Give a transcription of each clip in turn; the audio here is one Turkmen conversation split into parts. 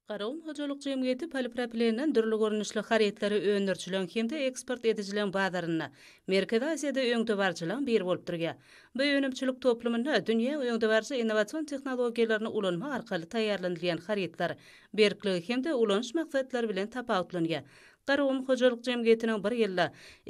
Garagum hojalyk jemgyýeti polipropilenden dürli görnüşli harytlary öndürijileriň hem-de eksport edijileriň bazarynda Merkezi Aziýada öňdebaryjylaryň biri bolup durýar. Bu önümçilik toplumynda dünýäň öňdebaryjy innowasion tehnologiýalaryny ulanmak arkaly taýýarlanylýan harytlar berkligi hem-de ulanyş maksatlary bilen tapawutlanýar. Garagum hojalyk jemgyýetiniň bir ýylda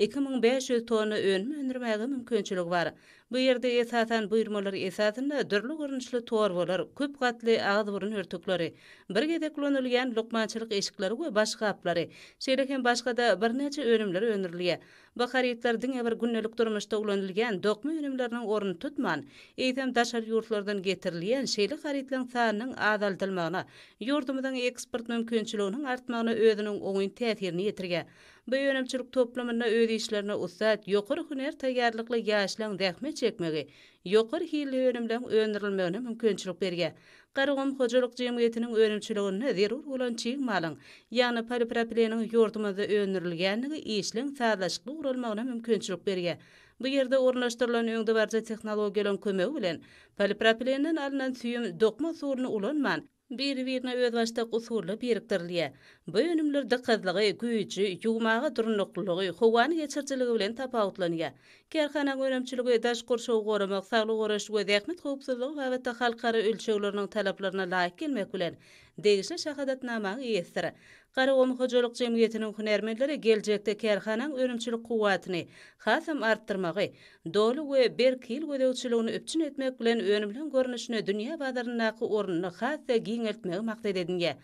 2500 tonna önüm öndürmäge mümkinçiligi bar. Bu ýerde esasan buýurmalar esasynda dürli görnüşli torbalar, köp gatly agyz-burun örtükleri, bir gezek ulanylýan lukmançylyk eşikleri we baş gaplary, şeýle hem başga-da birnäçe önümler öndürilýär. Bu harytlar diňe bir gündelik durmuşda ulanylýan dokma önümleriniň ornuny tutman, eýsem daşary ýurtlardan getirilýän şeýle harytlaryň sanynyň azaldylmagyna, ýurdumyzyň eksport mümkinçiliginiň artmagyna özüniň oňyn täsirini ýetirýär. Bu önümçilik toplumynda öz işlerine ussat, ýokary hünär taýýarlykly ýaşlaryň zähmet çekmegi ýokary hilli önümleriň öndürilmegine mümkinçilik berýär. Garagum hojalyk jemgyýetiniň önümçiliginde zerur bolan çig malyň, ýagny polipropileniň ýurdumyzda öndürilýändigi işleň sazlaşykly guralmagyna mümkinçilik berýär. Bu ýerde ornaşdyrylan öňdebaryjy tehnologiýalaryň kömegi bilen polipropilenden alnan süýüm dokma usulyny ulanman, Biri-birine özbaşdak usulda birikdirilýär. Bu önümler dykyzlygy, güýji, ýuwmaga durnuklylygy, howany geçirijiligi bilen tapawutlanýar. Kärhananyň önümçiligi daş gurşawy goramak, saglygy goraýyş we zähmet howpsuzlygy babatda halkara ölçegleriniň talaplaryna laýyk gelmek bilen, degişli şahadatnamanyň eýesidir. Garagum hojalyk jemgyýetiniň hünärmenleri geljekde kärhananyň önümçilik kuwwatyny hasam artdyrmagy, doly we berk hil gözegçiligini üpjün etmek bilen önümleň görnüşini dünýä bazaryndaky ornuny has-da giňeltmegi maksat edinýär.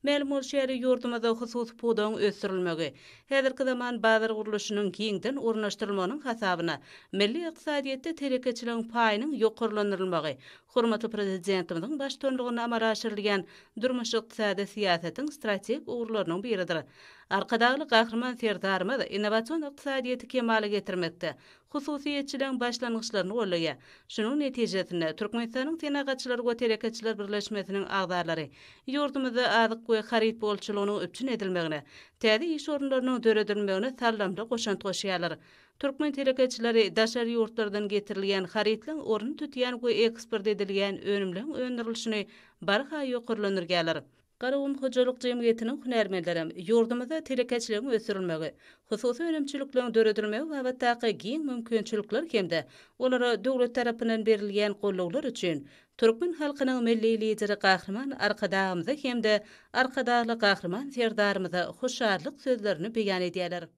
Mälim bolşy ýaly, ýurdumyzda hususy pudagyň ösdürilmegi, häzirki zaman bazar gurluşynyň giňden ornaşdyrylmagynyň hasabyna milli ykdysadyýetde telekeçiligiň paýynyň ýokarlandyrylmagy hormatly Prezidentimiziň baştutanlygynda amala aşyrylýan durmuş-ykdysady syýasatyň strategik ugurlarynyň biridir. Arkadagly Gahryman Serdarymyz innowasion ykdysadyýeti kemala getirmekde hususyýetçiligiň başlangyçlaryny goldaýar. Şunuň netijesinde, Türkmenistanyň Senagatçylar we telekeçiler birleşmesiniň agzalary ýurdumyzda azyk we haryt bolçulygynyň üpjün edilmegine, täze iş orunlarynyň döredilmegine saldamly goşant goşýarlar. Türkmen telekeçileri daşary ýurtlardan getirilýän harytlaryň ornuny tutýan we eksport edilýän önümleriň öndürilişini barha ýokarlandyrýarlar. Garagum hojalyk jemgyýetiniň hünärmenlerem ýurdumyzda telekeçiligiň ösdürilmegi, hususy önümçilikleriň döredilmegi babatdaky giň mümkinçilikler hem-de olara döwlet tarapyndan berilýän gollawlar üçin türkmen halkynyň Milli Lideri Gahryman Arkadagymyza hem-de Arkadagly Gahryman Serdarymyza hoşallyk sözlerini beýan edýärler.